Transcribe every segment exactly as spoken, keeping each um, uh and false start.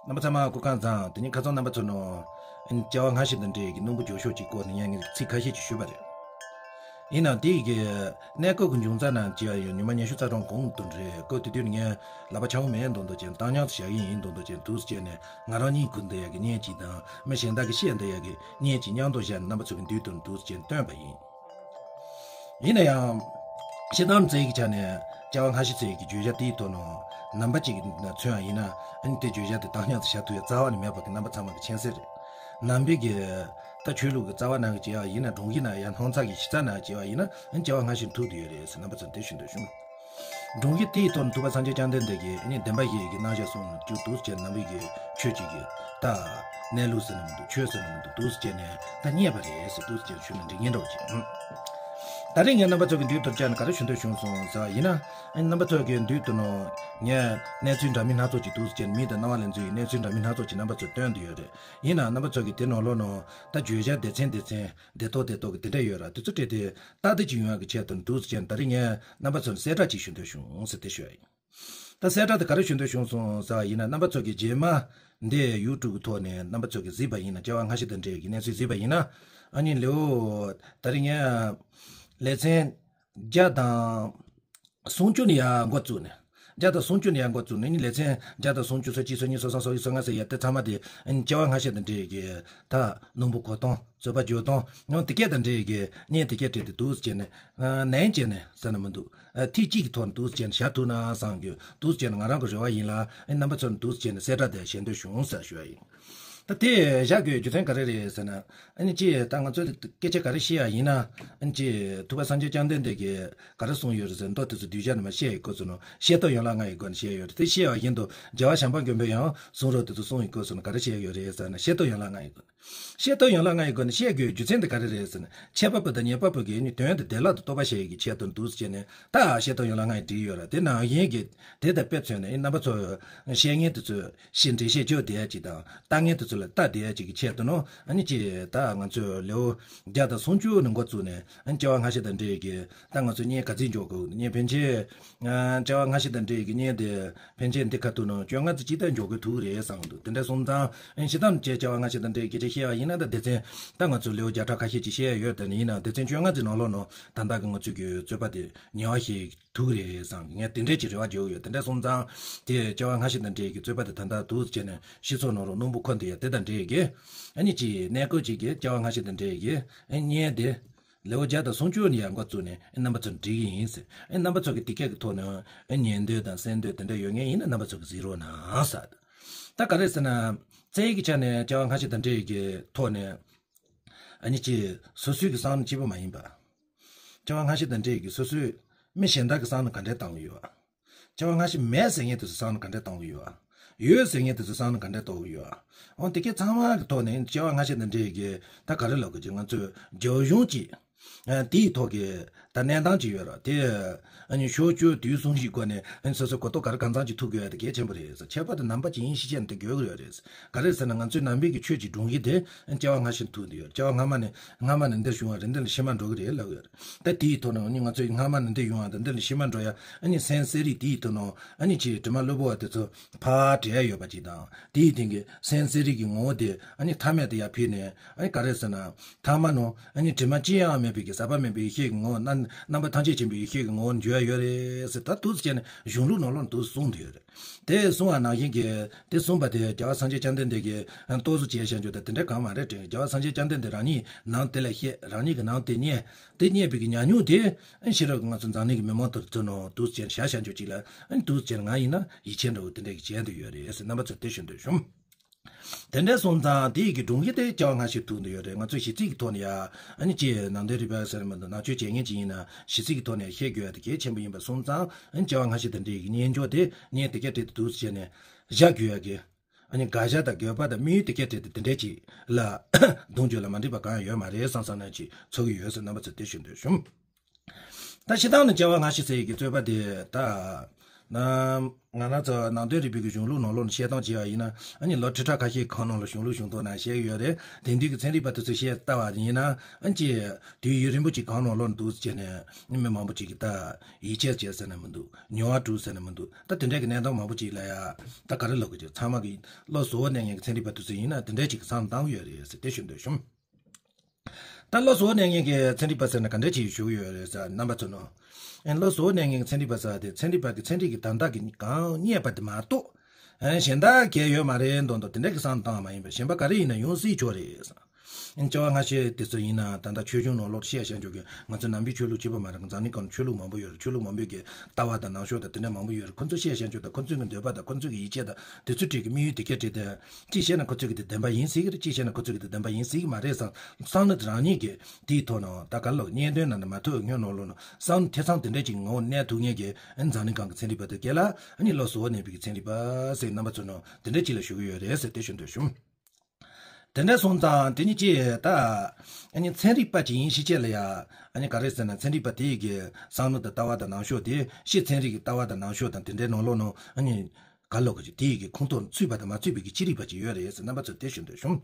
རྣམ་པ་ཚང་མ་སྐུ་ཁམས་བཟང་། དེ་ནས་ཁ་སང་རྣམ་པ་ཚོ་ནང་སྐྱེ་བ་སྔ་ཕྱི་དང་འབྲེལ་གྱི་སྣུམ་པོ་འགྱོག་ཤོག་ཅིག་སྐོར་ནས་ངས་ངས་ཚིག་ཁ་ཤས་ཅིག་ཞུས་པ་རེད། ཡིན་ནའང་དེ་ཡི་གི་གནས་སྐབས་ཀྱི་འབྱུང་རྩ་ནང་སྐྱེ་བ་ཡོད་ཉི་མ་ཉི་ཤུ་རྩ་གྲངས་གོང་དུ་རེད། སྐབས་དེ་དུས་ངས་ལག་པ་འཆང་བོ་མེད་མདོག་མདོག་ཅན་བཏང་སྙོམས་སུ་བཞག་གི་ཡིན་མདོག་མདོག་ཅན་འདུག་སེ་བྱས་ནས་ང་རང་གཉིད་ཁུག་བསྡད་ཡག་གི་བརྙན་ཅིག་དང་མི་གཞན་དག་གིས་བཤད་བསྡད་ཡག་གི་བརྙན་ཅིག་མཉམ་དུ་བཞག་ནས་རྣམ་པ་ཚོ་གི་མདུན་དུ་འདུག་སེ་བྱས་ནས་སྟོན་པ་ཡིན། ཡིན་ན་ཡང་། སྤྱིར་བཏང་བཙལ་གྱི་ཆ་ནས་སྐྱེ་བ་སྔ་ཕྱི་ཟེར་གྱི་བརྗོད་བྱ་དེའི་ཐོག་ནས་རྣམ་པ་གཅིག་མཚོན་པ་ཡིན་ན་ཨ་ནི་དེ་བརྗོད་བྱ་དེ་བཏང་སྙོམས་སུ་བཞག་ཐུབ་ཡ་རྩ་བ་ནས་མེད་པ་གི་རྣམ་པ་ཚང་མ་གི་མཁྱེན་གསལ་རེད། ནང་པའི་གི་ད་ཆོས་ལུགས་ཀྱི་རྩ་བ་ནང་གི་བྱས་པ་ཡིན་ན་སྒྲུང་གི་ནང་ཡང་སྣང་ཚགས་ཀྱི་གཞི་རྩ་ནང་བྱས་པ་ཡིན་ན་ཨ་ནི་སྐྱེ་བ་སྔ་ཕྱི་ཐུག་བསྡད་ཡོད་རེད་ཟེར་རྣམ་པ་ཚོར་དེ་ཞུ་འདོད་བྱུང་། སྒྲུང་གི་དེའི་ཐོག་ནས་ཐུབ་པ་སངས་རྒྱས་བཅོམ་ལྡན་འདས་ཀྱིས་ཨ་ནི་བདེན་པ་བཞི་ཡི་གི་རྣམ་གཞག་གསུངས་རྒྱུ་འདུག་སེ་བྱས་ནས་ནང་པའི་གི་ཆོས་ཀྱི་གི་ད་གནས་ལུགས་ཟེར་ན་མི་འདུག་ཆོས་ཟེར་ན་མི་འདུག་འདུག་སེ་བྱས་ནས་ད་རྙེད་པ་རེད་ཟེར་འདུག་སེ་བྱས་ཞུ་ན་འགྲིག་ངེས་འདྲ་བོ་ཅིག་ཨང་། ད་རེས་ངས་རྣམ་པ་ཚོ་གི་མདུན་དུ་བཅར་ནས་ག་རེ་ཞུ་འདོད་བྱུང་སོང་ཟེར་བ་ཡིན་ན། ཨ་ནི་རྣམ་པ་ཚོ་གི་མདུན་དུ་ནང་ངས་གནས་ཚུལ་འདྲ་མིན་སྣ་ཚོགས་ཅིག་འདུག་སེ་བྱས་ནས་མི་དང་རྣ་བ་ལ་འཛུལ་བའི་གནས་ཚུལ་འདྲ་མིན་སྣ་ཚོགས་ཅིག་རྣམ་པ་ཚོར་སྟོན་བསྡད་ཡོད་རེད། ཡིན་ནའང་རྣམ་པ་ཚོ་གི་དེ་ནང་ལོགས་ནང་ད་བརྗོད་བྱ་སྡེ་ཚན་སྡེ་ཚན་སྡེ་ཐོག་སྡེ་ཐོག་གི་དེ་འདྲ་ཡོད་ར། དེ་ཚོ་སྤྲད་དེ་ཏག་ཏག་ཅིག་ཡོང་ཡག་གི་ཆེད་དུ་འདུག་སེ་བྱས་ནས་ད་རེས་ངས་རྣམ་པ་ཚོ་ལ་གསལ་བསྒྲགས་ཅིག་ཞུ་འདོད་བྱུང་ཟེར་དེ་ཞུ་ཡ་ཡིན། ད་གསལ་བསྒྲགས་དེ་ག་རེ་ཞུ་འདོད་བྱུང་སོང་ཟེར་བ་ཡིན་ན། རྣམ་པ་ཚོ་གིས་རྗེས་མ་འདི་ཡུ་ཊུབ་ཀྱི་ཐོག་ནས་རྣམ་པ་ཚོ་གིས་གཟིགས་པ་ཡིན་ན། སྐྱེ་བ་སྔ་ཕྱི་དང་འབྲེལ་གྱི་གནས་ཚུལ་གཟིགས་པ་ཡིན་ན། ཨ་ནི་ལེའུ་ད་རེས་ངས་ལེ་ཚན་བརྒྱ་དང་སུམ་ཅུ་ནས་ཡར་འགོ་བཙུགས་ནས། བརྒྱ་དང་སུམ་ཅུ་ནས་ཡར་འགོ་བཙུགས་ནས་ནི་ལེ་ཚན་བརྒྱ་དང་སུམ་ཅུ། སོ་གཅིག་སོ་གཉིས་སོ་གསུམ་སོ་བཞི་སོ་ལྔ་ཟེར་ཡ་དེ་ཚང་མ་དེ་ཨ་ནི་སྐྱེ་བ་སྔ་ཕྱི་དང་འབྲེལ་གྱི་ད་སྣུམ་པོ་གོ་སྟངས། རྩོད་པ་བརྗོད་སྟངས། ཡང་དེ་སྐད་དང་འབྲེལ་གྱི་བརྙན་དེ་སྐད་སྤྲད་དེ་འདུག་སེ་བྱས་ནས། ཨ་ནན་བྱས་ནས་ཟེར་ན་མི་འདུག་ཨ་ཐིག་གཅིག་གི་ཐོག་ནས་འདུག་སེ་བྱས་ནས་བཞག་ཐུབ་ན་བསམ་གྱི་འདུག་སེ་བྱས་ནས་ང་རང་གི་རེ་བ་ཡིན་ལ། ཨ་རྣམ་པ་ཚོར་འདུག་སེ་བྱས་ནས་གསལ་བསྒྲགས་དེ་བྱེད་འདོད་བྱུང་ཟེར་ཞུ་ཡ་ཡིན། ད་དེ་བཞག་དགོས་རྒྱུ་མཚན་ག་རེ་རེད་ཟེར་ན། ཨ་ནི་ཅི་ད་ང་ཚོས་སྐད་ཆ་ག་རེ་བཤད་ཡ་ཡིན་ན། ཨ་ནི་ཅི་ཐུབ་པ་སངས་རྒྱས་བཅོམ་ལྡན་འདས་ཀྱིས་ག་རེ་གསུངས་ཡོད་རེད་ཟེར་མདོ་དེ་ཚོ་གདུལ་བྱ་རྣམས་བཤད་ཡི་སྐོར་ཚོ་ནང་བཤད་སྟངས་ཡན་ལག་ལྔ་ཡི་སྒོ་ནས་བཤད་ཡོད་རེད། དེ་བཤད་པ་བཞིན་དུ་རྒྱལ་བ་བྱམས་པ་མགོན་པོས་ཡང་གསུང་རབ་དེ་ཚོ་གསུངས་ཡི་སྐོར་ཚོ་ནང་ག་རེ་བཤད་ཡོད་རེད་ཟེར་ན། བཤད་སྟངས་ཡན་ལག་ལྔ་ཡི་སྒོ་ནས། བཤད་སྟངས་ཡན་ལག་ལྔ་ཡི་སྒོ་ནས་བཤད་དགོས་རྒྱུ་མཚན་དེ་ག་རེ་རེད་ཟེར་ན། འཆད་པ་པོ་དང་ཉན་པ་པོ་གིས་ནི་དོན་དེ་བདེ་བླག་ཏུ་རྟོགས་པར་བྱེད་ཡག་གི་ཆེད་དུ་འདུག་སེ་བྱས་ནས་ད་བཤད་སྟངས་ཡན་ལག་ལྔ་ཡི་བྲིས་ཡོད་ར། དེ་ནང་བཞིན་གྱི་དེ་དང་དཔེ་མཚོན་ནས་རྣམ་པ་ཚོ་བཤད་མཁན་དེ་ཚོས་ཤེས་འགྲེལ་བཤད་བརྗོད་བསྡད་ཡག་ཅིག་དང་། ལྟ་མཁན་དེ་ཚོ་ལ་ལྟ་བསྡད་ཡག་ཅིག་གི་ཆེད་དུ་ནོ། ཨ་ནི་ཅི་ད་ང་ཚོས་ལེའུ་བརྒྱ་དང་སུམ་ཅུ་ནས་འགོ་བཙུགས་ནས། ཨ་ནི་སྐྱེ་བ་སྔ་ཕྱི་དང་འབྲེལ་གྱི་ད་ང་ཚོས་བརྙན་ག་ཚོད་འཇོག་དགོས། བརྙན་ཕན་ཆད། ཨ་སྐྱེ་བ་སྔ་ཕྱི་དང་འབྲེལ་གྱི་བརྙན་དེ་ཕན་ཆད་འདི་ཁ་ཐུག་ནང་བཅོ་ལྔ་ཙམ་ཅིག་ད་འཇོག་དགོས་ཐུག་རེད་བསམ་འདུག་དེ་འདྲ་སོང་ཙང་ཨ་ནི་སྤྱིར་བཏང་སྐྱེ་བ་སྔ་ཕྱི་དང་འབྲེལ་གྱི་སྐད་ཆ་བཤད་པ་ཡིན་ན། ད་སྡེ་ཚན་ད་ང་ཚོས་ལེའུ་བརྒྱ་ཕྲག་ཁ་ཤས་ཅིག་བཤད་ཡོད། དེ་ནི་ཡིན་ན་སྡེ་ཚན་བཅོ་ལྔ་ཙམ་ནང་ལོགས་ནང་ད་ལྟ་གི་ང་ཚོས་ཀྱི་རྩོད་པ་དེ་ཉེ་བ་ཞིག་ཐུག་རེད་བསམ་གི། ངས་དེ་འདྲས་ཀྱི་རེ་བ་བརྗོད་ཡོད། དེ་འདྲ་སོང་ཙང་དེ་སྐྱེ་བ་སྔ་ཕྱི་དང་འབྲེལ་གྱི་རྩོད་པ་དེ་ད་ལྟ་འདུག་སེ་བྱས་ནས་སྤྱི་ཚོགས་ནང་ལ་སྣུམ་པོ་འཁོར་འདུག་ཡ་དེ་དང་འབྲེལ་གྱི། ཨ་ནི་ཅི་གནས་སྐབས་ཅིག་གི་སྐྱེ་བ་སྔ་ཕྱི་དང་འབྲེལ་གྱི་ཨ་བརྙན་དེ་ལེའུ་བརྒྱ་དང་སུམ་ཅུ་ནས་ཡར་འགོ་བཙུགས་ནས་ཨ་རྣམ་པ་ཚོར་འབྲི་གི་ཡིན་ཟེར། ཨ་རྣམ་པ་ཚོ་གི་དེ་སྐད་ཀྱི་ཐོག་ནས་ཨ་ཉན་འདོད་དང་གསན་འདོད་དེ་འདྲ་ཡོད་མཁན་ཡིན་ན་རྣམ་པ་ཚོ་གི་གཟིགས་རོགས་གནང་ཟེར། ད་ག་རེ་ཟེར་ན། རྩ་བའི་གི་ཆ་ནས་སྐྱེ་བ་སྔ་ཕྱི་དང་འབྲེལ་གྱི་ཐོག་ནས། ཨ་ནི་ཅི་སོ་སོའི་གི་བསམ་བློ་གཅིག་པོ་མ་ཡིན་པ། སྐྱེ་བ་སྔ་ཕྱི་དང་འབྲེལ་གྱི་སོ་སོའི་མི་གཞན་དག་གི་བསམ་བློ་ག་འདྲས་བཏང་གི་ཡོད། སྐྱེ་བ་སྔ་ཕྱི་མེད་ཟེར་མཁན་དེ་ཚོ་བསམ་བློ་ག་འདྲས་གཏོང་གི་ཡོད། ཡོད་ཟེར་མཁན་དེ་ཚོ་བསམ་བློ་ག་འདྲས་གཏོང་གི་ཡོད། འོ་དེ་གའི་ཚང་མ་གི་ཐོག་ནས་སྐྱེ་བ་སྔ་ཕྱི་དང་འབྲེལ་གྱི་ད་ག་རེ་ལབ་དགོས་ཀྱི། ང་ཚོས་རྒྱབ་ལྗོངས་ཀྱི་ཨ་དེའི་ཐོག་གི་ད་གནས་སྟངས་ཅིག་ཡོད་ར། དེ་ཨ་ནི་ཕྱོགས་བཅུ་དུས་གསུམ་གྱི་སྒོ་ནས་ཨ་ནི་སོ་སོ་གོ་རྟོགས་ག་རེ་གང་འཚམ་ཅིག་ཐུབ་དགོས་ཡ་དེ་གལ་ཆེན་པོ་རེད་ཟེར། ཁྱད་པར་དུ་ནང་པ་ཅིག་ཡིན་ཕྱིན་ཆད་དེ་དགོས་ཀྱི་ཡོད་རེད། ག་རེ་ཟེར་ན་ང་ཚོའི་ནང་པའི་གི་ཆོས་ཀྱི་སྒྲུང་གི་དེ་ཨ་ནི་སྐྱེ་བ་སྔ་ཕྱི་ཐུག་འདུག་ཡོད། སྐྱེ་བ་སྔ་མ་ནས་སྔ་མ་ནས་འདིར་བྱུང་བ་རེད། འདི་ལ་ཕྱི་མ་འགྲོ་གི་རེད་ལབ་ཡོད་རེད། ད་དེའི་ཐོག་ནས་ཨ་ནི་ང་ཚོའི་སྔ་མ་ནས་འདི་ཡོང་བ་དང་འདི་ལ་ཕྱི་མ་འགྲོ་ཡ་ཨ་ནི་སེམས་གསལ་རིག་དེའི་ཐོག་ནས་ཨ་ནི་ཅིག་དྲི་མ་གློ་བུར་བ་དེ་ཚོ་ཕར་བྲལ་ཡོད་པ་ཅིག་དང་། དེའི་སྟེང་གི་སེམས་གསལ་རིག་གི་ངོ་བོ་དེ་ཨ་ནི་ཐ་མལ་དུ་ཡར་ཕུད་ནས། ཨ་ནི་ག་རེ་ཟེར་ན། ཐ་མལ་ནང་ཨ་ནི་དྲི་མ་ཅི་ཡང་མེད་པའི་གི་ཟག་པ་མེད་པའི་ཡེ་ཤེས་ཀྱི་ངོ་བོ། རྣམ་རྣམ་པ་ཐམས་ཅད་མཁྱེན་པའི་ཡེ་ཤེས་ཀྱི་ངོ་བོར་འགྱུར་ཡ་ཡོད་རེད་ཟེར། ད་འདུག་སེ་བྱས་ནས་གཞུང་ལུགས་ནང་ལོགས་འདུག་གསུངས་བསྡད་ཡོད་རེད། དེ་གསུངས་པ་ནང་བཞིན་གྱི་དེ་གསུངས་པ་དེ་རྒྱལ་བ་སངས་རྒྱས་བཅོམ་ལྡན་འདས་ཀྱིས་རྟོགས་བཟོ་བྱས་བཞག་རྒྱུ་དང་དེ་འདྲ་གང་མ་རེད་དྲན། རྒྱལ་བ་སངས་རྒྱས་བཅོམ་ལྡན་འདས་རང་ཉིད་ནང་དེ་ལ་བཤད། རང་ཉིད་ཀྱི་ནང་དེ་རྙེད། དེ་རྙེད་པའི་གི་ཉམས་མྱོང་དེ་ཨ་ནི་ཕྱི་རབས་ཀྱི་ང་ཚོ་འཛམ་གླིང་གི་མི་མང་དེ་ཚོ་ནང་འདུག་སེ་བྱས་བཞག་རྒྱུ་ཅིག་ལ། ཨ་ནི་འདུག་སེ་བྱས་ང་ཡིན་ན་ཡིད་ཆེས་འདྲ་བོ་དེ་འདྲ་གི་བྱས་འདུག་ཡོད་རེད་ཟེར། རྣམ་པ་ཚོར་དེ་ཞུ་འདོད་བྱུང་། དེ་འདྲ་སོང་ཙང་དེ་ཡི་གི་སྒྲུང་གི་དེ་སྐྱེ་བ་སྔ་ཕྱི་ཐུག་འདུག་ཡོད་རེད། ང་ཚོས་གཞི་རྩའི་གི་ཐོག་ནས་ཡ་ཨ་ནི་ཅི་ནང་དོན་རིག་པ་ཟེར་མི་འདུག་ནང་ཆོས་བྱེད་མཁན་ཅིག་ཡིན་ན་གཞི་རྩའི་གི་ཐོག་ནས་ཤེས་དགོས་ཡ་དེ་གལ་ཆེན་པོ་ཡིན་པ་སོང་ཙང་། ཨ་ནི་སྐྱེ་བ་སྔ་ཕྱི་དང་འབྲེལ་གྱི་སྙན་ཅོག་དེ་ངས་དེ་ག་དེ་འདུག་སེ་བྱས་ནས་བཞག་དགོས་ཡ་གི། ཨ་ནི་དགག་བྱ་དང་དགོས་པ་དང་དམིགས་ཡུལ་དེ་ག་དེ་དེ་འདྲ་ཅིག་ལ་གདུང་རྒྱུད་ལ་མ་འགྲིག་པ་གང་ཡང་ཡོད་མ་རེད་བསམ་བསམ་ན་ཅིག་ཚོར་གི་ཡོད་ཟེར། རྣམ་པ་ཚོར་དེ་ཞུ་འདོད་བྱུང་། ད་སྤྱིར་བཏང་ནས་སྐྱེ་བ་སྔ་ཕྱི་ཟེར་ཡི་གི་རྩོད་པ་དེ་ད་ ན། ང་རང་ཚོ་ནང་དོན་རིག་པའི་གི་གཞུང་ལུགས་ནང་ལོགས་ནས་བཤད་སྟངས་བྱས་པ་ཡིན་ན། ཨ་ནི་ལོ་ཁྲི་ཕྲག་ཁ་ཤས་གོང་ནང་ལ་གཞུང་ལུགས་གཞུང་དོན་ནང་བཤད་ཀྱི་ཡོད་རེད། དེང་དུས་ཀྱི་ཚན་རིག་པ་དེ་ཚོས་བཤད་ལྟ་བ་ཡིན་ན། ཨ་ནི་དུས་ཡུན་རིང་པོ་ཅིག་གོང་ནང་ལོགས་ནས་འདུག་བྱས་ནས་མི་མང་པོ་ཅིག་གིས་ད་ཡིད་ཆེས་བྱས་ཟེར་ན་མི་འདུག་ཉོ་བ་བསྒྲུབས་ཟེར་ན་མི་འདུག་ད་དེ་འདྲའི་གི་གནད་དོན་མང་པོ་ཅིག་ལ་ཡ་ད་ག་རེ་ལབ་དགོས་ཀྱི། ཚང་མ་གི་བློ་གཟུ་བོར་གནས་མཁན་གྱི་ཚན་རིག་པ་དེ་ཚོ་ཡིན་ན་དེ་འདྲའི་ཅིག་གི་བསམ་བློ་བཏང་གི་ཡོད་རེད་ཟེར་དེ་ཞུ་འདོད་བྱུང་། ད་བློ་གཟུ་བོར་གནས་མཁན་གྱི་ཚན་རིག་པ་ཟེར་ན་ག་འདྲ་ཅིག་ཞུ་གི་ཡོད་རེད་ཟེར། རྣམ་པ་ཚོ་ནོ། ཨེ། བློ་གཟུ་བོར་གནས་མཁན་གྱི་ཚན་རིག་པ་ཟེར་བ་དེ་ཚན་རིག་པ་གི་ཚན་རིག་གི་དོན་དག་གི་གང་རྙེད་པ་དེ་མ་གཏོགས། ཨེ། གཞན་དག་གལ་ཡོད་མ་རེད་མདོག་མདོག་དེ་འདྲ་གི་བསམ་བཏང་བ་མ་ཡིན་པར་གཞན་པ་ག་རེ་ཡིན་ན་ཡོང་སྲིད་ཆོག་རེད་ཟེར། ཨེ། སྐྱེ་བ་སྔ་ཕྱི་དེ་ཚོ་ཡིན་ན་ད་ལྟ་ཆོས་གཞུང་ནང་ལོགས་བཤད་བཤད་འཇོག་གི། ང་ཚོ་ནང་པའི་ཆོས་ལུགས་གཅིག་པ་མ་རེད། འཛམ་གླིང་སྒང་ཆོས་ལུགས་མང་པོ་ཡོད་རེད། ཆོས་ལུགས་མང་པོའི་གི་ལྟ་བ་དང་ལངས་ཕྱོགས་དང་དེ་འདྲ་མང་པོ་ཡོད་རེད། ཁོ་ཚོས་བཤད་བཤད་འཇོག་དང་ཁོ་ཚོའི་གི་འདོད་པ་དང་ཁོ་ཚོའི་གི་ཡིད་ཆེས་དང་དེ་ཚོའི་གྲས་ཀྱི་དམིགས་ཡུལ་དེ་ག་རེད་དེ། གཅིག་བཤད་ན་ཁོ་ཚོས་གི་དེ་བདེན་པ་ཡིན་སྲིད་ཀྱི་རེད། གཅིག་བཤད་ན་ཁོ་ཚོས་གི་དེ་བདེན་པ་ཡིན་སྲིད་ཀྱི་མ་རེད་བསམ། བསམ་བློ་དེ་རང་ཉིད་ཀྱི་དེའི་ཐོག་ནས་ད་ག་ལོག་གནད་དོན་ནང་ནས་མ་ཐུག་སྔོན་ནང་ལོགས་ནས་བསམ་བློ་ཐེ་ཚོམ་དེ་འདྲ་ཅིག་ངོ་གནས་ཐུབ་མཁན་གྱི་འཛམ་གླིང་སྒང་གི་ཚན་རིག་པ་དེ་གས་ལ་ཨ་ནི་བློ་གཟུ་བོར་གནས་པའི་གི་ཚན་རིག་པ་ཟེར་རྣམ་པ་ཚོ་ནོ་དེ་འདྲ་ཅིག་ལ་ཞུ་གི་ཡོད་རེད་ཟེར་དེ་ཞུ་འདོད་བྱུང་། དེ་འདྲ་སོང་ཙང་དེ་ནི་ཅི་ད་ཨ་ནི་ཚན་རིག་པ་ཅིག་ཡིན་ཕྱིན་ཆད་ལ་ཡ་ཨ་ནི་ག་རེ་ཟེར་ན་ཚན་རིག་པ་དེ་ཡི་གི་བསམ་བློ་དང་ལྟ་བ་དང་ལངས་ཕྱོགས་དེ་ཕྱི་ཚན་རིག་གི་ལྟ་བ་དང་ལངས་ཕྱོགས་དང་དེ་འདྲའི་ནང་ལོགས་ནང་ཨ་ནི་ག་ལོག་གི་དེ་ཡི་གི་ཁོངས་གཏོགས་ཚུད་པ་དང་མ་ཚུད་པའི་གི་ཅི་རིགས་པ་ཅིག་ཡོད་རེད་ཟེར་རྣམ་པ་ཚོ་དེ་ཞུ་འདོད་བྱུང་།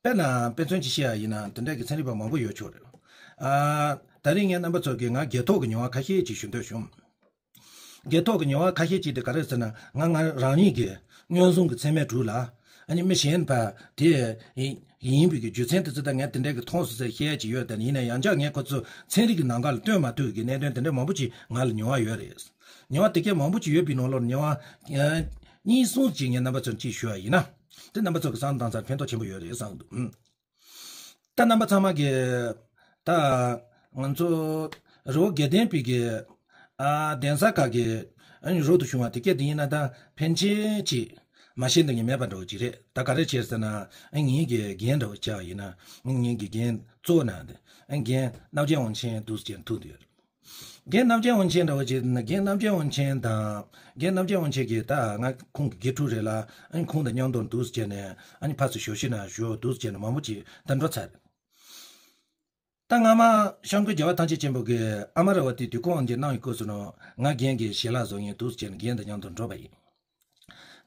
དཔེར་ན་དཔེ་མཚོན་ཅིག་བཤད་ཡ་ཡིན་ན་དེ་འདྲ་གི་ཚན་རིག་པ་མང་པོ་ཡོད་ཆོག་རེད། ཨ། ད་རིང་ངས་རྣམ་པ་ཚོ་གི་ང་སྒེར་ཐོག་གི་མྱོང་བ་ཁ་ཤས་ཅིག་ཞུ་འདོད་བྱུང་། སྒེར་ཐོག་གི་མྱོང་བ་ཁ་ཤས་ཅིག་དེ་ག་རེ་ཟེར་ན་ང་ང་རང་ཉིད་ཀྱི་སྔོན་སོང་གི་ཚད་མའི་དྲུག་ལ་ཨ་ནི་མི་གཞན་པ་དེ་ཡིན་པའི་གི་རྒྱུ་མཚན་དེ་ཚོ་ད་ངས་དེ་འདྲ་གི་མཐོང་སོང་ཟེར་བཤད་ཀྱི་ཡོད། དེ་ཡིན་ན་ཡང་བསྐྱར་ངས་ཁོ་ཚོ་ཚན་རིག་གི་ནང་ཁ་ལ་སྟོན་མ་ཐུབ་ཀྱི་གནད་དོན་དེ་འདྲ་མང་པོ་ཅིག་ང་ལ་མྱོང་བ་ཡོད་རེད། མྱོང་བ་དེ་གས་མང་པོ་ཅིག་ཡོད་པའི་ནང་ལོགས་མྱོང་བ་གཉིས་གསུམ་ཅིག་ངས་རྣམ་པ་ཚོར་ཅིག་ཞུ་བ་ཡིན་ན། དེ་རྣམ་པ་ཚོ་གི་བསམ་བློ་བཏང་ཚར་ཕན་ཐོགས་ཆེན་པོ་ཡོད་རེད་བསམ་གི་འདུག་ད་རྣམ་པ་ཚང་མ་གི་ད་ང་ཚོ་རི་བོ་དགེ་ལྡན་པའི་གི་ཨ་གདན་ས་ཁག་གི་ཨ་ནི་རོལ་དུ་བྱུང་བ་དེ་གས་དེ་ཡིན་ན་ད་ཕན་ཆད་ཅིག་མ་ཤེས་འདི་ངས་མེད་པ་འདྲ་བོ་ཅིག་རེད། ད་ག་རེ་བྱས་ཟེར་ན་ཨ་ངེད་ཀྱི་རྒན་འདྲ་བོ་ཆགས་ཡིན་ན་ཨ་ངེད་ཀྱི་རྒན་གཙོ་བོ་ན་དེ་ཨ་རྒན་རྣམ་རྒྱལ་དབང་ཆེན་འདུག་ཟེར་ཐུག་འདུག་རྒན་རྣམ་རྒྱལ་དབང་ཆེན་འདྲ་བོ་ཅིག་ན་རྒན་རྣམ་རྒྱལ་དབང་ཆེན་དང་རྒན་རྣམ་རྒྱལ་དབང་ཆེན་གྱིས་ད་ང་ཁོང་གི་དགེ་ཕྲུག་རེད་ལ་ཨ་ནི་ཁོང་དང་མཉམ་དུ་འདུག་ཟེར་ནས་ཨ་ནི་ཕར་ཚུར་ཞོགས་ཞི་ན་ཞོགས་འདུག་ཟེར་ནས་མང་པོ་ཅིག་ད་འགྲོ་ཚར་རེད། ད་སྔ་མ་སྐྱབས་མགོན་རྒྱལ་བ་ཐམས་ཅད་མཁྱེན་པ་གི་ཨ་མ་ར་བ་ཏི་དུས་འཁོར་དབང་ཆེན་གནང་བའི་སྐབས་སུ་ནོ་ང་རྒན་གྱི་ཞལ་ལག་བཟོ་མཁན་འདུག་ཟེར་ནས་རྒན་དང་མཉམ་དུ་འགྲོ་བ་ཡིན།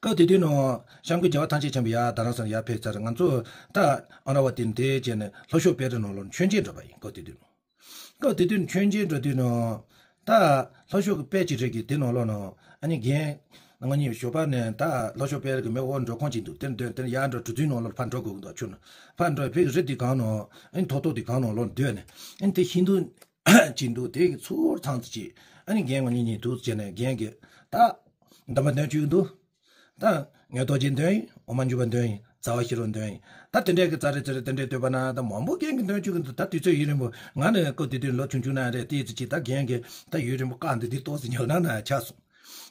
སྐབས་དེ་དུས་ནོ་སྐྱབས་མགོན་རྒྱལ་བ་ཐམས་ཅད་མཁྱེན་པ་ཡར་རྡ་རམ་ས་ལ་ཡར་ཕེབས་ཚར། ང་ཚོ་ད་ཨ་མ་ར་བ་ཏི་འདིར་བྱས་ནས་ལྷོ་ཕྱོགས་དཔལ་རི་ནང་ལོགས་མཆོད་མཇལ་འགྲོ་བ་ཡིན། སྐབས་དེ་དུས་ནོ། སྐབས་དེ་དུས་མཆོད་མཇལ་འགྲོ་དུས་ནོ། ད་ལྷོ་ཕྱོགས་ཀྱི་དཔལ་གྱི་རི་གི་དེ་ནང་ལོགས་ནོ། ཨ་ནི་རྒན། ང་གཉིས་ཞོགས་པ་ནས་ད་ལྷོ་ཕྱོགས་དཔལ་རི་གི་མེ་འོག་འགྲོ་ཁང་ཅིག་འདུག་དེར་འདོན་དེར་ཡར་འགྲོ་གྲུ་དུས་ནང་ལོགས་ཕར་འགྲོ་དགོས་ཀྱི་འདུག་ཆུ་ནང་ཕར་འགྲོ་ཕེ་གི་རི་དེ་གང་ནོ། ཨ་ནི་ཐོག་ཐོག་དེ་གང་ནང་ལོགས་འདོན་ནས་ཨ་ནི་དེ་ཤིན་ཏུ་ཅིག་འདུག་དེ་གི་ཚུར་ཐང་ཙི་ཅིག་ཨ་ནི་རྒན་ང་གཉིས་གཉིས་འདུག་བྱས་ནས་རྒན་གྱིས་ད་འདོན་པ་འདོན་བཅུག་གི་འདུག་ད་ངས་རྡོ་རྗེ་འདོན་ཡིན། འོ་མ་འཇུག་པ་འདོན་ཡིན། ཟླ་བ་ཤེས་རབ་འདོན་ཡིན། ད་དེ་འདྲའི་གི་ཙ་རེ་ཙ་རེ་དེ་འདྲའི་འདོན་པ་ན་ད་མང་པོ་རྒན་གྱིས་འདོན་བཅུག་གི་འདུག་ད་དུས་ཚོད་ཡུན་རིང་པོ་ང་ནི་སྐབས་དེ་དུས་ལོ་ཆུང་ཆུང་ན་རེད། དེའི་ཚེ་ཅིག་ད་རྒན་གྱིས་ད་ཡུན་རིང་པོ་བཀག་འདི་འདི་ཏོག་ཙམ་ཉོ་ན་ན་ཆགས་སོང་།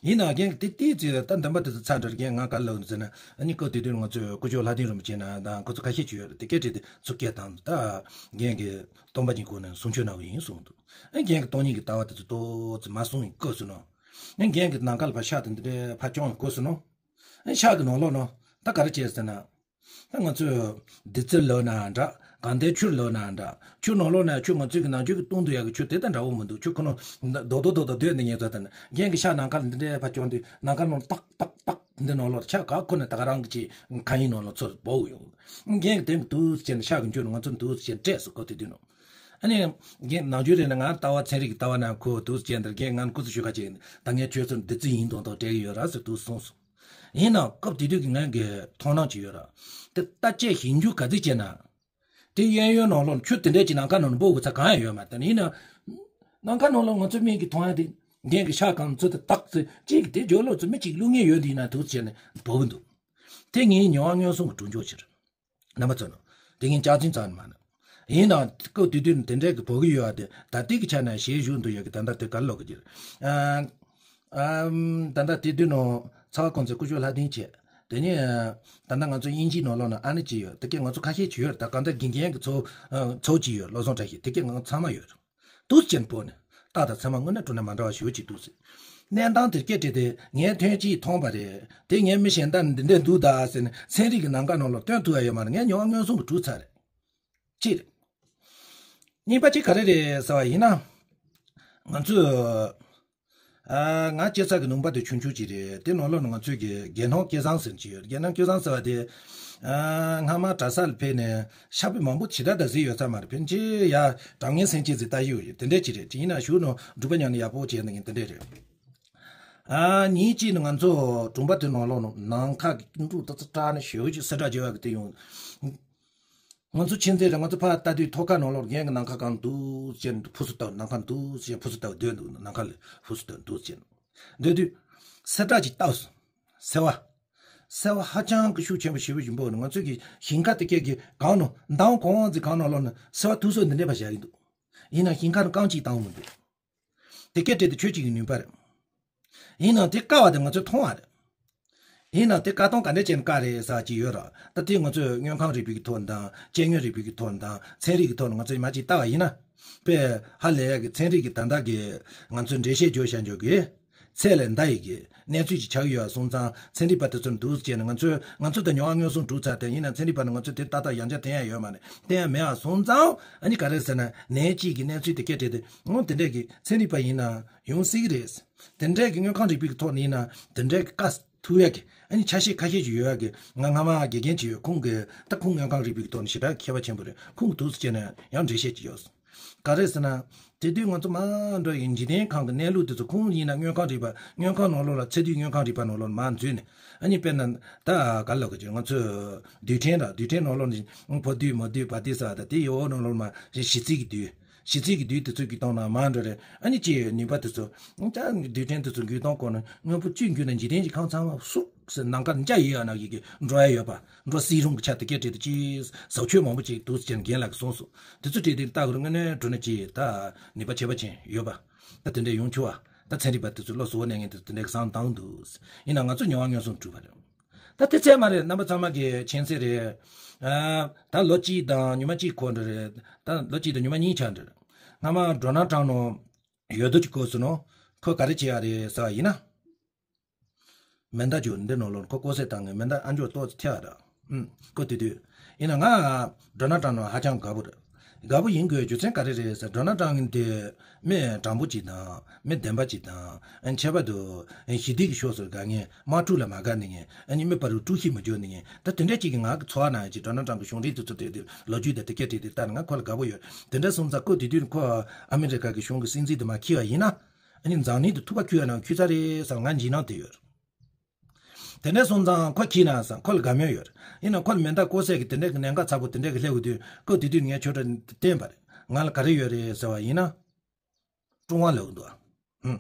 ཡིན་ནའང་རྒན་གྱིས་དེ་དེའི་ཚེ་ད་འདོན་པ་དེ་ཚོ་ཚར་འདྲ་རྒན་ང་ག་ལབ་འདུག་ཟེར་ན་ཨ་ནི་སྐབས་དེ་དུས་ང་ཚོའི་སྐུ་ཞབས་ལྷ་ལྡན་རིན་པོ་ཆེ་ན་དང་ཁོ་ཚོ་ཁ་ཤས་ཅིག་ཡོད་རེད། དེ་སྐད་བྲིས་ཏེ་ཚུར་སྐད་བཏང་འདུག་ད་རྒན་གྱིས་སྟོན་པ་གཉིས་སྐོར་ནས་གསུང་ཆོས་གནང་བ་ཡིན་གསུངས་འདུག་ཨ་རྒན་གྱིས་སྟོང་ཉིད་ཀྱི་ལྟ་བ་དེ་ཚོ་ཏོག་ཙམ་མ་གསུངས་ཡིན་སྐབས་སུ་ནོ། ཨ་རྒན་གྱིས་ནམ་མཁའ་ལ་ཕར་ཤར་དང་འདི་འདྲའི་ཕར་བསྐྱོན་ཡོང་སྐབས་སུ་ནོ། ཨ་ཤར་གྱི་ནང་ལོགས་ནོ། ད་ག་རེ་བྱས་ཟེར་ན། ད་ང་ཚོས་བདུད་རྩི་ལོ་ན་འདྲ། གངས་ལྡན་ཆུར་ལོ་ན་འདྲ། ཆུ་ནང་ལོགས་ན་ཆུ་ང་ཚོའི་གི་ནང་ཆུ་གི་སྟོང་དུ་ཡག་གི་ཆུ་དེ་དང་འདྲ་བོ་མི་འདུག་ཆུ་ཁོ་ནོ་རྡོག་རྡོག་རྡོག་རྡོག་སྡོད་འདི་ངེད་ཚོ་དང་རྒན་གྱིས་ཤར་ནམ་མཁའ་ལ་འདི་འདྲའི་ཕར་བསྐྱོན་དུས་ནམ་མཁའ་ནང་ཏག་ཏག་ཏག་འདི་ནང་ལོགས་ཆ་ག་ཁོ་ནས་ད་ག་རང་གི་ཅིག་མཁའ་དབྱིངས་ནང་ལོགས་ཚུར་བབས་ཡོང་། རྒན་གྱིས་དེ་འདུག་ཟེར་ནས་ཤར་གི་འགྱོ་ནས་ང་ཚོ་འདུག་ཟེར་སྤྲད་སོང་སྐབས་དེ་དུས་ནོ། ཨ་ནི། རྒན་ནང་ཆོས་རེད་ན་ང་ལྟ་བ་ཚན་རིག་གི་ལྟ་བ་ན་ཁོ་འདུག་ཟེར་འདིར་རྒན་ང་སྐུ་གཟུགས་ཞུ་ཁ་ཅིག་ད་ངས་ཁྱོད་ཚོར་འདི་རྩི་ཡིན་མདོག་མདོག་སྤྲད་ཀྱི་ཡོད་ར་ཟེར་འདུག་གསུངས་སོང་། ཡིན་ནའང་སྐབས་དེ་དུས་ཀྱི་ངའི་གི་མཐོང་སྣང་ཅིག་ཡོད་ར། དེ་ལྟ་དཔྱད་ཞིབ་འཇུག་ག་ཚོད་བྱས་ན། དེ་གཡས་གཡོན་ནང་ལོགས་ཆུ་དེ་འདྲས་ཀྱི་ནམ་མཁའ་ནང་ནས་འབབ་དགོས་ས་གང་ཡང་ཡོད་མ་རེད། ཡིན་ན། ནམ་མཁའ་ནང་ལོགས་ང་ཚོ་མིག་གིས་མཐོང་ཡ་དེ། རྒན་གྱི་ཤ་གང་ཚོད་དེ་བཏགས་ཚེ་གཅིག་གིས་དེ་ཇོ་ལོ་ཚོ་མི་གཅིག་བླུག་མཁན་ཡོད་འདི་ན་འདུག་བྱས་ནས་འབབ་གི་འདུག་དེ་ངའི་མྱོང་བ་མངོན་སུམ་གྱི་གྲུབ་འབྱོར་ཅིག་རེད། རྣམ་པ་ཚོ་ནོ། དེ་ངས་ལྕགས་འཛིན་ཙམ་མ་ནོ། ཡིན་ནའང་སྐབས་དེ་དུས་ནས་དེ་འདྲའི་གི་བོད་ཀྱི་ཡོད་ཨ་དེ་ད་ལྟའི་གི་ཆ་ནས་ཞེས་བཞུགས་འདུག་ཡོད་གི་ད་ལྟ་དེ་གར་ལོག་གི་ཅིག་ཨ་ཨམ། ད་ལྟ་དེ་དུས་ནོ་ཚ་བ་ཁོང་ཚོའི་སྐུ་ཞབས་ལྷ་ལྡན་བྱས། དེ་ནས་ད་ལྟ་ང་ཚོ་དབྱིན་ཇིའི་ནང་ལོགས་ན་ཨ་ནི་ཅིག་ཡོད། དེ་གས་ང་ཚོ་ཁ་ཤས་ཅིག་ཡོད་རེད། ད་གང་ལྟར་དགེ་རྒན་གི་ཚོ་ཚོ་ཅིག་ཡོད། བློ་བཟང་བཀྲ་ཤིས་དེ་གས་ང་ཚང་མ་ཡོད་རེད། དུས་ཆེན་པོ་ནི། རྟགས་དང་མཚན་མ་དངོས་གནས་དྲང་གནས་མ་འདྲ་བ་ཞེ་པོ་ཅིག་འདུག་ཟེར། གནས་སྟངས་དེ་སྐད་བྲིས་ཏེ་ངས་ཐོན་ཅིག་མཐོང་བ་རེད། དེ་ངས་མི་གཞན་དག་ནི་འདི་འདྲས་འདུག་ད་ཟེར་ནས་ཚན་རིག་གི་ནམ་མཁའ་ནང་ལ་སྟོན་ཐུབ་ཡ་ཡོད་མ་རེད། ངས་མྱོང་བ་མངོན་སུམ་གྱི་གྲུབ་ཚར་རེད། གཅིག་རེད། གཉིས་པ་གཅིག་ག་རེ་རེད་ཟེར་བ་ཡིན་ན། ང་ཚོས་ ཨ། ང་སྐྱེས་ས་གི་ལུང་པ་དེ་ཆུང་ཆུང་ཅིག་རེད། དེ་ནང་ལོགས་ནས་ང་ཚོའི་གི་རྒྱལ་ནང་སྐལ་བཟང་ཟེར་གྱི་ཡོད། རྒྱལ་ནང་སྐལ་བཟང་ཟེར་བ་དེ། ཨ། སྔ་མ་གྲྭ་ས་ལ་ཕེབས་ནས་ཕྱག་དཔེ་མང་པོ་ཇི་ལྟར་དང་གཟིགས་ཡོད་ས་མ་རེད། ཕལ་ཆེར་ཡ་དྲང་ངེས་སེམས་ཅན་ཟིག་ལྟ་ཡོད་ཡོད། དེ་འདྲས་ཅིག་རེད། དེ་ཡིན་ན་གཞུག་ནང་སྒྲུབ་པ་ཉམས་ནས་ཡག་པོ་བྱས་ནས་དེ་འདྲས་རེད། ཨ། ཉིན་གཅིག་ནི་ང་ཚོ་གྲོང་པ་དེ་ནང་ལོགས་ནང་ཁ་གི་འབྲུ་ཏ་ཙི་སྐྲག་ནས་ཞེ་པོ་ཅིག་སེ་འབྲས་བྱེད་པ་གི་དེ་ཡོང་། ང་ཚོ་ཁྱིམ་མཚེས་རེད། ང་ཚོ་ཕར་ལྟ་དུས་ཐོག་ཁ་ནང་ལོགས་རྒན་གི་ནམ་མཁའ་གང་འདུག་ཅེས་ཕུ་སུ་ལྟ་བུ། ནམ་མཁའ་འདུག་ཅེས་ཕུ་སུ་ལྟ་བུ་སྡོད་འདུག་ནམ་མཁའ་ལ་ཕུ་སུ་ལྟ་བུ་འདུག་ཅེས་སྡོད་དུས། སེ་འབྲས་ཅིག་བཏབ་སོང་། སེར་བ། སེར་བ་ཧ་ཅང་གི་ཤུགས་ཆེན་པོ་ཞེ་པོ་ཞིག་འབབ་ནས། ང་ཚོ་གི་ཞིང་ཁ་དེ་སྐད་ཀྱི་གང་ནང་མདང་གང་ཙི་གང་ནང་ལོགས་ནས་སེར་བ་འཐུ་སོ་འདི་འདྲས་པ་བཞག་གི་འདུག་ཡིན་ནའང་ཞིང་ཁ་ནང་རྐང་གཅིག་བཏང་མི་འདུག་དེ་སྐད་བྲིས་ཏེ་ཆོས་ཅིག་གི་ནུས་པ་རེད། ཡིན་ནའང་དེ་བཀག་པ་དེ་ང་ཚོས་མཐོང་བ་རེད། ཡིན་ནའང་དེ་བཀག་སྟངས་ག་འདྲས་བྱས་ནས་བཀག་རེད་ཟེར་གྱི་ཡོད་ར། ད་དེ་ང་ཚོས་དངོས་ཁམས་རིག་པའི་གི་ཐོག་དང་། སྐྱེ་དངོས་རིག་པའི་གི་ཐོག་དང་། ཚན་རིག་གི་ཐོག་ནས་ང་ཚོས་མར་ཅིག་བལྟ་བ་ཡིན་ན། དཔེ་ཧ་ལས་ཀྱི་ཚན་རིག་གི་ད་ལྟ་གི་ང་ཚོས་འགྲེལ་བཤད་བརྗོད་བྱ་འཇོག་གི་ཚད་ལས་འདའ་ཡི་གི་གནས་ཚུལ་ཅིག་ཆགས་ཡོད་པ་སོང་ཙང་། ཚན་རིག་པ་དེ་ཚོར་འདུག་ཟེར་ནས་ང་ཚོས། ང་ཚོ་ད་མྱོང་བ་མངོན་སུམ་གྲུབ་ཚར་དེ་ཡིན་ན། ཚན་རིག་པ་ནི་ང་ཚོས་དེ་ཏག་ཏག་ཡང་བསྐྱར་བསྟན་ཡ་ཡོད་མ་རེད། བསྟན་ཡ་མེད་པ་སོང་ཙང་། ཨ་ནི་ག་རེ་ཟེར་ན། ནད་གཅིག་གི་གནས་ཚུལ་དེ་སྐད་བྲིས་ཏེ། འོ་དེ་འདྲས་ཀྱི་ཚན་རིག་པ་ཡིན་ན་ཡོང་སྲིད་ཀྱི་རེད། དེ་འདྲས་ཀྱི་དངོས་ཁམས་རིག་པའི་ཐོག་ནས་ཡིན་ན་དེ་འདྲས་ཀྱི་བཀག་ཐུབ་ཡ་གི་ཨ་ནི་ཆ་ཤས་ཁ་ཤས་ཤིག་ཡོད་ཡ་གི། ང་སྔ་མ་དགེ་རྒན་ཅིག་ཡོད། ཁོང་གིས། ད་ཁོང་དངོས་ཁམས་རིག་པའི་ཐོག་ནས་ཞེ་དྲག་མཁས་པ་ཆེན་པོ་རེད། ཁོང་གིས་འདུག་སེ་བྱས་ནས་ཡང་འགྲེལ་བཤད་ཅིག་ཡོད། ག་རེ་ཟེར་ན། དེ་དུས་ང་ཚོ་མ་འགྲོ་ཡི་འཇིག་རྟེན་ཁམས་ཀྱི་གནས་ལུགས་དེ་ཚོ། ཁོང་ཡིན་ན་དངོས་ཁམས་རིག་པ། དངོས་ཁམས་ནང་ལོགས་ལ། ཚེ་དུས་དངོས་ཁམས་རིག་པ་ནང་ལོགས་ལ་མར་འཛུལ་ནས། ཨ་ནི་དཔེར་ན་ད་ག་ལབ་དགོས་ཀྱི། ང་ཚོས་རྡུལ་ཕྲན་ར། རྡུལ་ཕྲན་ནང་ལོགས་ནས་ཕོ་རྡུལ་མོ་རྡུལ་བ་དེ་ཟེར་བ་དང་། དེ་ཡོད་ནང་ལོགས་མར་གཞི་རྩའི་གི་རྡུལ། གཞི་རྩའི་གི་རྡུལ་དེ་ཚོ་འགུལ་སྟངས་ནང་མར་འགྲོ་རེད། ཨ་ནི་ཅིག་ནུས་པ་དེ་ཚོ། ད་རྡུལ་ཕྲན་དེ་ཚོ་འགུལ་སྟངས་སྐོར་ནས་དངོས་པོ་བཅུད་འགྱུར་ན། འཇིག་རྟེན་གྱི་ཁམས་ཚང་མ་སུག་སེ་ནམ་མཁའ་འཇའ་ཡིས་ཨ་ན་ཡི་གི་འགྲོ་ཡ་ཡོད་པ། འགྲོ་སྲིད་རུང་གི་ཆ་དེ་སྐད་བྲིས་ཏེ་ཅིག་ཟབ་ཆོས་མང་པོ་ཅིག་འདུག་ཅེས་རྒན་ལགས་ཀྱིས་གསུངས་སོང་། དེ་ཚོ་བྲིས་ཏེ་ལྟ་དགོས་རུང་དངོས་གནས་དྲང་གནས་ཅིག་ད་ནུས་པ་ཁྱད་པར་ཅན་ཡོད་པ། ད་དེ་འདྲ་ཡོང་ཆོག་པ། ད་ཚན་རིག་པ་དེ་ཚོ་བློ་གཟུ་བོ་གནས་མཁན་དེ་ཚོ་དེ་འདྲ་གི་བསམ་བཏང་འདུག་ཡིན་ན་ང་ཚོ་མྱོང་བ་མངོན་སུམ་གྲུབ་པ་རེད། ད་དེ་ཚད་མ་རེད། རྣམ་པ་ཚང་མ་གི་མཁྱེན་གསལ་རེད། ཨ། ད་ལོ་གཅིག་དང་ཉི་མ་གཅིག་འཁོར་འགྲོ་རེད། ད་ལོ་གཅིག་དང་ཉི་མ་གཉིས་ཆགས་འགྲོ་རེད། སྔ་མ་ཌོ་ནལ་ཊམ་ནང་ཡོད་དོ་ཅིག་བསྐོས་སོང་ནོ། ཁོས་ག་རེ་བྱས་ཡ་རེད་ཟེར་བ་ཡིན་ན། མེ་མདའ་ཅིག་འདི་ནང་ལོགས་ཁོ་བསྐོས་སའི་སྟེང་གི་མེ་མདའ་ཨ་མཆོག་ཏོག་ཙམ་ཐེབས་པ་རེད། ཨུམ། ཁོ་དེ་དུས། ཡིན་ན་ང་ཌོ་ནལ་ཊམ་ནང་ཧ་ཅང་དགའ་པོ་རེད། དགའ་པོ་ཡིན་དགོས་རྒྱུ་མཚན་ག་རེ་རེད་ཟེར། ཌོ་ནལ་ཊམ་གི་འདི་མི་དྲང་པོ་ཅིག་དང་། མི་བདེན་པ་ཅིག་དང་། ཨ། ཁྱད་པར་དུ་ཞི་བདེ་གི་ཕྱོགས་སུ་དགའ་མཁན། དམག་འཁྲུག་ལ་མ་དགའ་ནི་མཁན། ཨ་ནི་མི་བར་དུ་དཀྲུག་ཤིང་མི་རྒྱག་ནི་མཁན། ད་དེ་འདྲ་ཅིག་གི་ང་གི་ཚོར་བ་ནང་ཅིག་ཌོ་ནལ་ཊམ་གི་གཞུང་འབྲེལ་དེ་ཚོ་དེ་དུས་ལོ་རྒྱུས་དང་དེ་སྐད་བྲིས་ཏེ་ལྟ་ན་ང་ཁོ་ལ་དགའ་པོ་ཡོད། དེ་འདྲ་སོང་ཙང་ཁོ་དེ་དུས་ཁོ་ཨ་མི་རི་ཀ་གི་གཞུང་གི་སྲིད་འཛིན་དུ་མར་འཁྱེར་བ་ཡིན་ན། ཨ་ནི་འཛམ་གླིང་དུ་ཐུག་པ་འཁྱེར་ཡ་ན་འཁྱེར་ཚར་རེད་བསམ་ང་འཇིགས་སྣང་དེ་ཡོད། དེ་འདྲ་སོང་ཙང་ཁོ་འཁྱེར་ན་བསམ་ཁོ་ལ་དགའ་མོས་ཡོད། ཡིན་ན་ཁོ་ལ་མེ་མདའ་བསྐོས་སའི་གི་དེ་འདྲ་གི་གནད་འགག་ཚ་པོ་དེ་འདྲ་གི་སླེབས་ཡོང་དུས། ཁོ་དེ་དུས་ངས་ཆོས་གྲོགས་བསྟན་པ་རེད། ང་ལ་ག་རེ་ཡོད་རེད་ཟེར་བ་ཡིན་ན། ཀྲུང་ཧྭ་ལབ་ཀྱི་འདུག་ཨ། ཧུམ།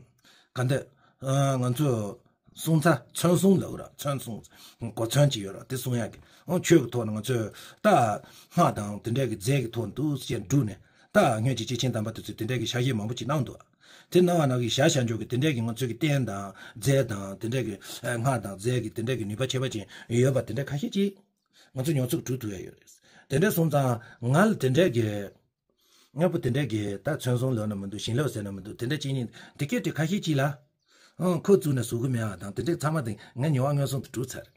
ག་འདི། ཨ། ང་ཚོས་སྲུང་ཚ་མཚོན་སྲུང་ལབ་ཀྱི་ར། མཚོན་སྲུང་། གོ་མཚོན་ཅིག་ཡོད་ར། དེ་སྲུང་ཡག་གི། འོ། ཆོས་ཀྱི་ཐོག་ནས་ང་ཚོས་ད་སྔགས་དང་དེ་འདྲ་གི་རྫས་ཀྱི་ཐོག་ནས་འདུག་ཅེས་བསྒྲུགས་ནས། ད་སྔོན་གྱི་སྐྱེས་ཆེན་དམ་པ་དེ་ཚོས་དེ་འདྲ་གི་ཕྱག་བཞེས་མང་པོ་ཅིག་གནང་འདུག་ཨ། དེ་གནང་བ་ནང་གི་བྱ་བྱ་འཇོག་གི་དེ་འདྲ་གི་ང་ཚོས་ཀྱི་རྟེན་དང་རྫས་དང་དེ་འདྲ་གི། ཨ། སྔགས་དང་རྫས་ཀྱི་དེ་འདྲ་གི་ནུས་པ་ཁྱད་པར་ཅན་ཡོད་པ་དེ་འདྲ་ཁ་ཤས་ཅིག་ང་ཚོ་མྱོང་ཚོར་གྲུབ་ཐུབ་ཡ་ཡོད་རེད། དེ་འདྲ་སོང་ཙང་ང་ལ་དེ་འདྲ་གི། དངོས་པོ་དེ་འདྲ་གི་ད་མཚོན་སྲུང་ལབ་ན་མི་འདུག་ཞིང་ལབ་ཟེར་ན་མི་འདུག་དེ་འདྲ་ཅིག་ནི་དེ་སྐད་དེ་ཁ་ཤས་ཅིག་ལ། ཨང་། ཁོ་བཙུགས་ནས་བཟོ་གི་མེད་པ་དང་། དེ་འདྲ་ཚང་མ་དེ་ངའི་མྱོང་བ་མངོན་སུམ་དུ་གྲུབ་ཚར།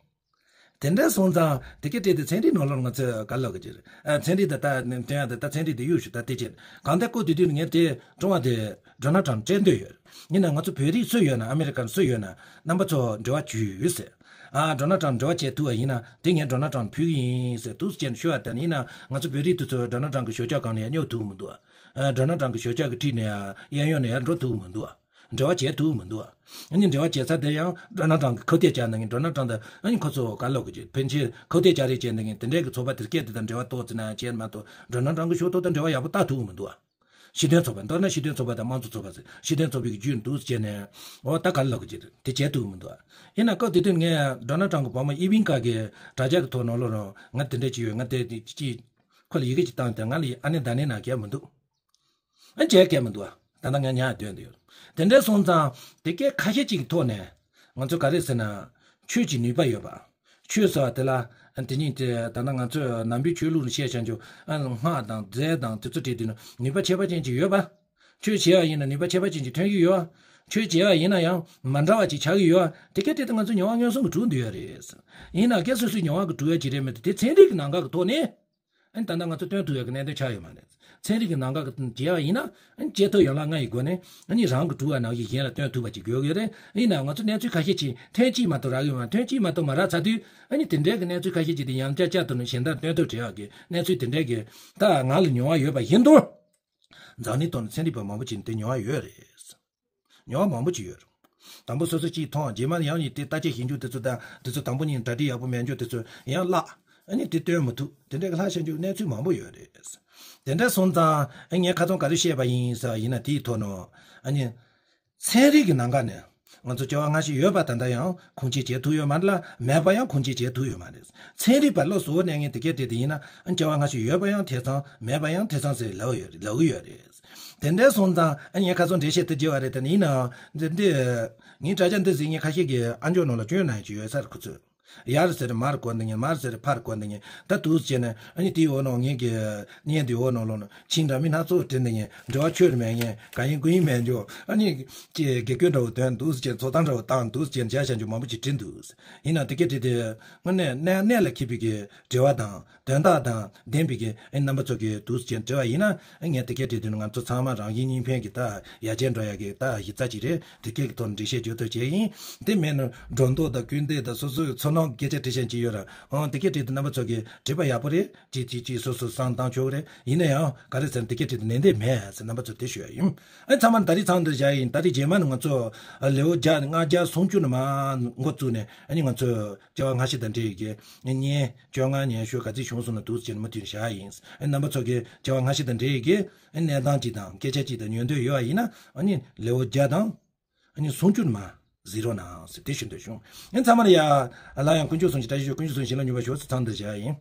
དེ་འདྲ་སོང་ཙང་དེ་སྐད་དེ་དེ་ཚན་རིག་ནང་ལོགས་ང་ཚོས་ག་ལབ་གི་ཅིག་རེད། ཨ། ཚན་རིག་ད་ལྟ་སྟོན་ཡ་དེ། ད་ཚན་རིག་དེ་གཡུག་ཞིག་ད་དེ་བྱས། གང་ལྟར་ཁོ་དེ་དུས་ངས་དེ་ཀྲུང་ཧྭ་དེ་ཌོ་ནལ་ཊམ་སྤྲད་འདོད་ཡོད། ཡིན་ན་ང་ཚོ་བོད་རིགས་སུ་ཡོད་ན། ཨ་མི་རི་ཀར་སུ་ཡོད་ན། རྣམ་པ་ཚོ་འབྲེལ་བ་བྱོས་ཟེར། ཨ། ཌོ་ནལ་ཊམ་འབྲེལ་བ་བྱེད་ཐུབ་པ་ཡིན་ན་དེ་ངས་ཌོ་ནལ་ཊམ་ཕུལ་གི་ཡིན་ཟེར་འདུག་སེ་བྱས་ནས་ཞུ་བ་དང་། ཡིན་ན་ང་ཚོ་བོད་རིགས་དེ་ཚོ་ཌོ་ནལ་ཊམ་གི་ཞབས་ཕྱི་སྒང་ནས་ཡར་སྙོབ་ཐུབ་མི་འདུག་ཨ། ཌོ་ནལ་ཊམ་གི་ཞབས་ཕྱི་གི་འཁྲིས་ནས་ཡར་གཡས་གཡོན་ནས་ཡར་འགྲོ་ཐུབ་མི་འདུག་ཨ། འབྲེལ་བ་བྱེད་ཐུབ་མི་འདུག་ཨ། ཨ་ནི་འབྲེལ་བ་བྱེད་ས་དེ་ཡང་ཌོ་ནལ་ཊམ་གི་ཁ་གཏད་བཅག་ནས། ཌོ་ནལ་ཊམ་དང་ཨ་ནི་ཁོ་ཚོ་ག་ལབ་གི་ཅིག་ཕན་ཆད་ཁ་གཏད་བཅག་རེས་བྱས་ནས་དེ་འདྲའི་གི་ཚོགས་པ་དེ་སྐད་དེ་དང་འབྲེལ་བ་གཏོགས་ཟེར་ན་བྱས་མ་གཏོགས། ཌོ་ནལ་ཊམ་གི་ཞབས་ཏོག་དང་འབྲེལ་བ་ཡག་པོ་བཏགས་ཐུབ་མི་འདུག་ཨ། སྤྱི་མཐུན་ཚོགས་པ། མདོར་ན་སྤྱི་མཐུན་ཚོགས་པ་དང་དམངས་གཙོ་ཚོགས་པ་ཟེར། སྤྱི་མཐུན་ཚོགས་པའི་གི་རྒྱུད་འདུག་ཟེར་ནས། འོ། ད་ག་ལབ་གི་ཅིག་རེད། དེ་བྱེད་ཐུབ་མི་འདུག་ཨ། ཡིན་ན་སྐབས་དེ་དུས་ངས་ཌོ་ནལ་ཊམ་གི་བུ་མོ་ཨི་ཝིང་ཀ་གི་དྲ་རྒྱ་གི་ཐོག་ནང་ལོགས་ནང་ང་དེ་འདྲ་ཅིག་ཡོད། ང་དེ་ཅིག་ཁོ་ལ་ཡི་གེ་ཅིག་བཏང་སྟེ། ང་ལ་ཨ་ནེ་ད་ནེ་ན་གལ་མི་འདུག་ཨ། བྱེད་གལ་མི་འདུག་ཨ། ད་ལྟ་ང་ཉག་སྡོད་འདི་ཡོད། དེ་འདྲ་སོང་ཙང་དེ་སྐད་ཁ་ཤས་ཅིག་གི་ཐོག་ནས་ང་ཚོ་ག་རེ་ཟེར་ན། ཆོས་ཀྱི་ནུས་པ་ཡོད་པ། ཆོས་ཟེར་བ་དེ་ལ་དེ་ཉིད་དེ་ད་ལྟ་ང་ཚོས་ནང་པའི་ཆོས་ལུགས་ནས་བཤད་བྱ་འཇུག་ཨ། སྔགས་དང་རྫས་དང་དེ་ཚོ་བྲིས་དུས་ན་ནུས་པ་ཁྱད་པར་ཅན་ཅིག་ཡོད་པ། ཆོས་བྱེད་པ་ཡིན་ན་ནུས་པ་ཁྱད་པར་ཅན་ཅིག་ཐོན་གྱི་ཡོད་པ། ཆོས་བྱེད་པ་ཡིན་ན་ཡང་མ་འདྲ་བ་ཅིག་ཆགས་ཀྱི་ཡོད་པ། དེ་སྐད་དེ་ད་ང་ཚོ་མྱོང་བ་མངོན་སུམ་གྱི་གྲུབ་འདུག་ཡ་རེད། ཡིན་ན་སྐད་སོ་སོའི་མྱོང་བ་གི་གྲུབ་ཡ་ཅིག་རེད་མེད་དེ་ཚན་རིག་གི་ནང་འགག་གི་ཐོག་ནས། ཨ་ནི་ད་ལྟ་ང་ཚོ་སྟོན་ཐུབ་ཡག་གི་གནད་དོན་ཆགས་ཡོད་མ་རེད། ཚན་རིག་གི་ནང་འགལ་གྱི་བྱས་པ་ཡིན་ན་ཨ་ནི་བཅད་ཐབས་ཡན་ལག་ལྔ་ཡི་སྒོ་ནས་ཨ་ནི་རང་གི་གྲུབ་པ་ནང་བཞིན་གཞན་ལ་སྟོན་ཐུབ་པ་ཅིག་དགོས་ཀྱི་རེད། ཡིན་ནའང་ང་ཚོ་གནས་ཚུལ་ཁ་ཤས་ཅིག་ཐེངས་གཅིག་མ་གཏོགས་རག་གི་ཡོད་མ། ཐེངས་གཅིག་མ་གཏོགས་མ་རག་ཚར་དུས་ཨ་ནི་དེ་འདྲའི་གི་གནས་ཚུལ་ཁ་ཤས་ཅིག་དེ་ཡང་བསྐྱར་བསྐྱར་དུ་ནི་གཞན་དག་སྟོན་ཐབས་བྲལ་བ་གི་གནས་ཚུལ་དེ་འདྲའི་གི་ད་ང་ལ་མྱོང་བ་ཡོད་པ་ཡིན་དུས། འཛམ་གླིང་ཐོག་ནས་ཚན་རིག་པ་མང་པོ་ཅིག་དེ་མྱོང་བ་ཡོད་རེད། མྱོང་བ་མང་པོ་ཅིག་ཡོད་རེད། དང་པོ་སོ་སོ་གཅིག་མཐོང་། རྗེས་མ་ཡང་ཡིན་དེ་བརྟག་དཔྱད་ཞིབ་འཇུག་དེ་ཚོ་དང་དེ་ཚོ་དང་པོ་ཉིད་གྲ་སྒྲིག་ཡག་པོ་མེད་འཇོག་དེ་ཚོ་ཡང་བརླག་ཨ་ནི་དེ་སྟོན་མི་ཐུབ། དེ་འདྲའི་གི་ལྷག་བྱས་འཇོག་གནས་ཚུལ་མང་པོ་ཡོད་རེད། དེ་འདྲ་སོང་ཙང་ཨ་ངས་ཁ་སང་ག་རེ་བཤད་པ་ཡིན་ཟེར་ཡིན་ན། དེའི་ཐོག་ནས་ཨ་ནི་ཚན་རིག་གི་ནང་ག་ནས་ང་ཚོ་བྱ་བ་སྔ་ཕྱི་ཡོད་པ་ད་ལྟ་ཡང་ཁུངས་སྐྱེལ་བྱེད་ཐུབ་ཡོད་མ་རེད་ལ། མེད་པ་ཡང་ཁུངས་སྐྱེལ་བྱེད་ཐུབ་ཡོད་མ་རེད། ཚན་རིག་པ་བློ་གཟུ་བོ་གནས་མཁན་དེ་གས་དེ་དེ་ཡིན་ན་ཨ་བྱ་བ་སྔ་ཕྱི་ཡོད་པ་ཡང་ཐེ་ཚོམ། མེད་པ་ཡང་ཐེ་ཚོམ་ཟེར་ལབ་ཡོད་རེད། ལབ་ཡོད་རེད། དེ་འདྲ་སོང་ཙང་ཨ་ངས་ཁ་སང་འགྲེལ་བཤད་དེ་བརྗེ་བ་རེད། དེ་ནི་ཡིན་ནའང་འདི་འདི་ངའི་དྲ་རྒྱ་འདི་ཟིག་ངས་ཁ་ཤས་ཀྱི་ཨ་འཇོག་ནང་ལ་སྐྱོན་གནང་ཡག་ཅིག་ཡོད་ས་རེད། ཁོ་ཚོས་ཡར་ཟེར་མར་བཀོད་འདི་ཉིན། མར་ཟེར་ཕར་བཀོད་འདི་ཉིན། ད་འདུག་སེ་བྱས་ནས་ཨ་ནི་དེའི་འོག་ནང་ངེད་ཀྱི་བརྙན་དེའི་འོག་ནང་ལོགས་ན་ཆིངས་འདྲ་མིན་སྣ་ཚོགས་བྲིས་འདི་ཉིན། འབྲེལ་བ་ཆོད་མེད་ཉིན། ག་ཡིན་གུ་ཡིན་མེད་འཇོག་ཨ་ནི་ཀྱི་དགེ་སྐོས་འདྲ་བོ་དོན་འདུག་སེ་བྱས་ཚོགས་གཏམ་འདྲ་བོ་བཏང་འདུག་སེ་བྱས་བྱ་བྱ་འཇོག་མང་པོ་ཅིག་བྲིས་འདུག་ཡིན་ན་དེ་གས་དེ་དེ་དངོས་གནས་གནད་གནད་ལ་འཁེལ་བའི་གི་འབྲེལ་བ་དང་དོན་དག་དང་ལྡན་པའི་གི་ཨེ་རྣམ་པ་ཚོ་གི་འདུག་སེ་བྱས་འབྲེལ་བ་ཡིན་ན། ཨེ་ངས་དེ་གས་དེ་དེ་ནི་ང་ཚོ་ཚང་མ་རང་བཞིན་གཉིས་ཕན་གི་ད་ཡར་རྒྱས་འགྲོ་ཡག་གི་ད་གཞི་རྩ་ཅིག་རེད། དེ་གས་ཀྱི་ཐོག་ནས་འགྲེལ་བཤད་བརྗོད་ཐུབ་བྱས་ཡིན། དེ་མིན་ན་སྒྲོ་འདོགས་དང་སྐུལ་འདེད་དང་སོ་སོའི་ཚོར་སྣང་སྐད་ཆ་དྲི་བཤད་ཅིག་ཡོད་ར། ཨང་དེ་གས་དེ་དེ་རྣམ་པ་ཚོ་གི་དྲི་བ་ཡག་པོ་རེད། ཅིག་ཅིག་ཅིག་སོ་སོ་བསམ་བཏང་ཆོག་རེད། ཡིན་ན་ཡང་ག་རེ་ཟེར་ན་དེ་གས་དེ་དེ་ནན་ཏན་མེད་ཟེར་རྣམ་པ་ཚོ་དེ་ཞུ་ཡ་ཡིན། ཨ་ཚང་མ་ད་རེས་ཚང་འདིར་བཞག་ཡིན། ད་རེས་རྗེས་མ་ནི་ང་ཚོ་ལེའུ་བརྒྱ་ལྔ་བརྒྱ་སུམ་ཅུ་ནས་མར་འགོ་བཙུགས་ནས་ཨ་ནི་ང་ཚོས་བྱ་བ་སྔ་ཕྱི་དང་འབྲེལ་ཡོད་ཀྱི་བརྙན་བཅོ་ལྔ་ཉན་ཤོས་ག་ཚོད་བྱུང་སོང་ན་འདུག་སེ་བྱས་ནས་མུ་མཐུད་བཞག་ཡིན། ཨ་རྣམ་པ་ཚོ་གི་བྱ་བ་སྔ་ཕྱི་དང་འབྲེལ་ཡོད་ཀྱི་གནས་སྟངས་ཅིག་དང་སྐད་ཆ་ཅིག་དང་ཉན་འདོད་ཡོད་པ་ཡིན་ན་ཨ་ནི་ལེའུ་བརྒྱ་དང་ཨ་ནི་སུམ་ཅུ་ནས་མར་གཟིགས་རོགས་གནང་ཟེར་དེ་ཞུ་འདོད་བྱུང་། ཨ་ཚང་མ་ལ་ཡ་ལ་ཡང་དཀོན་མཆོག་གསུམ་གྱི་བཀྲ་ཤིས་ཤོག་དཀོན་མཆོག་གསུམ་བྱིན་རླབས་མྱུར་བར་ཤོག་ཟེར་ཚང་འདིར་བཞག་ཡིན།